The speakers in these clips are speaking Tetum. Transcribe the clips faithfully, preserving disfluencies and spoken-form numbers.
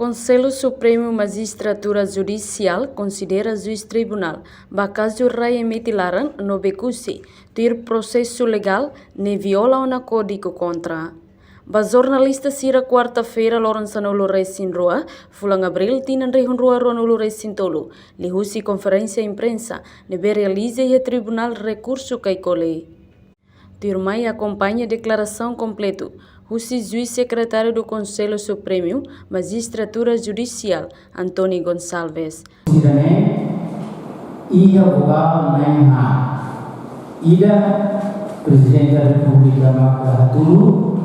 Konsellu Supremu Majistratura Judisiál konsidera juís tribunál ba kazu rai emite laran no Oekusi tuir prosesu legál ne'e viola ona kódigu kontra. Ba jornalista sira, kuarta-feira, loron sanulu-resin-rua, fulan Abríl, tinan rihun rua ruanulu-resin-tolu, liuhusi konferénsia imprensa ne'ebé realiza iha Tribunál Rekursu Caicoli. Tuirmai akompaña deklarasaun kompletu husi Juís Sekretáriu do Konsellu Supremu Majistratura Judisiál, António Gonçalves. Sira-ne'e iha vogál na'in haat. Ida, Prezidente da Repúblika maka hatudu.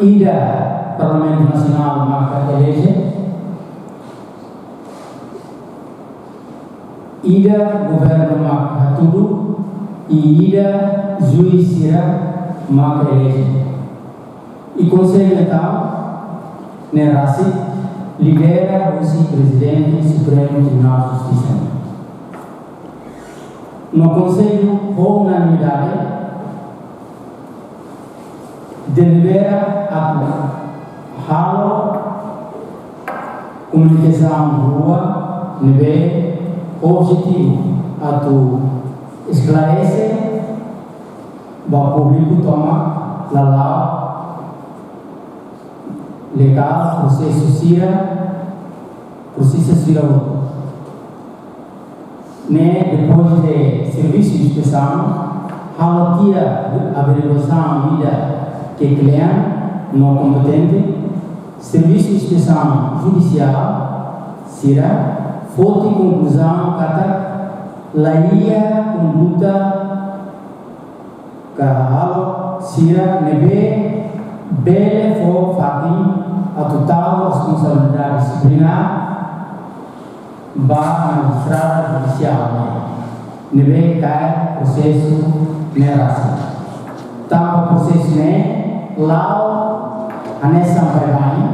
Ida, Parlamentu Nasionál maka eleje. Ida, Governu maka hatudu. I ida, juís sira maka eleje. I Konsellu entaun ne'e rasik lidera husi Prezidente Supremu Tribunál Justisa. No Konsellu, ho unanimidade, delibera atu halo komunikasaun rua ne'ebé objetivu atu esklarese ba públiku tomak lala'ok legál prosesu sira, prosesu sira hotu. Ne'e depois de servisu inspesaun, halo tiha averiguasaun ida ke kle'an no kompetente, servisu inspesaun judisiál sira foti konkluzaun katak laiha konduta ka hahalok sira ne'ebé bele fó fatin atu tau responsabilidade disiplinár ba majistradu judisiál ne'ebé kaer prosesu ne'e rasik. Tanba prosesu ne'e la'o hanesan baibain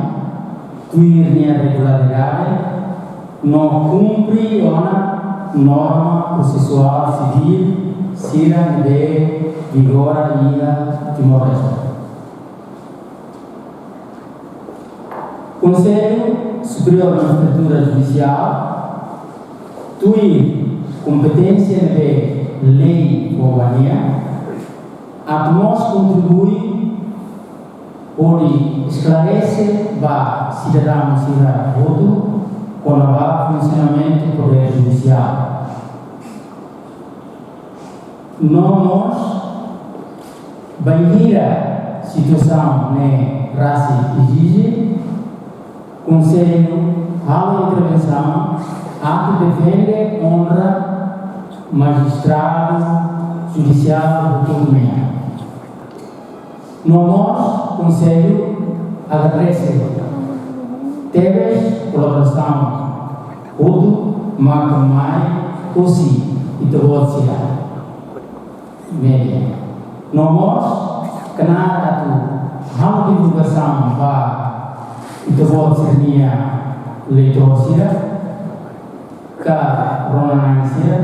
tuir nia regularidade no kumpre ona norma prosesuál sivíl sira ne'ebé vigora iha Timor-Leste. Konsellu Superiór Majistratura Judisiál, tuir kompeténsia ne'ebé lei fó ba nia, atu mós kontribui hodi esklarese ba sidadaun sira hotu kona-ba funsionamentu podér judisiál. No mós, bainhira situasaun ne'e rasik ezije, Konsellu halo intervensaun atu defende onra majistradu judisiál hotu nian. No mós, Konsellu agradese tebes kolaborasaun hotu maka mai husi ita-boot sira média. No mós, knaar atu halo divulgasaun ba ita-boot sira-nia leitór sira ka rona-na'in sira.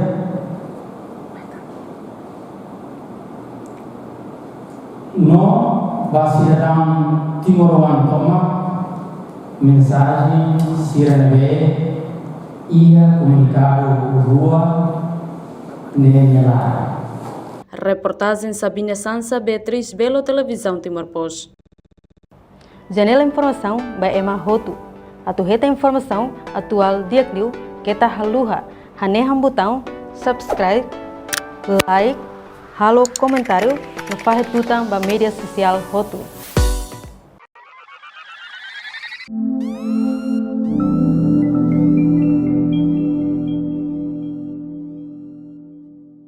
No ba sidadaun timoroan tomak, mensajen sira ne'ebé iha komunikadu rua ne'e nia laran. Reportajen Sabina Sansa, Beatriz Belo, Televizaun Timor Post. Janela informasaun ba ema hotu. Atu hetan informasaun atuál di'ak liu keta haluha hanehan butaun subscribe, like, halo komentáriu no fahe tutan ba média sosiál hotu.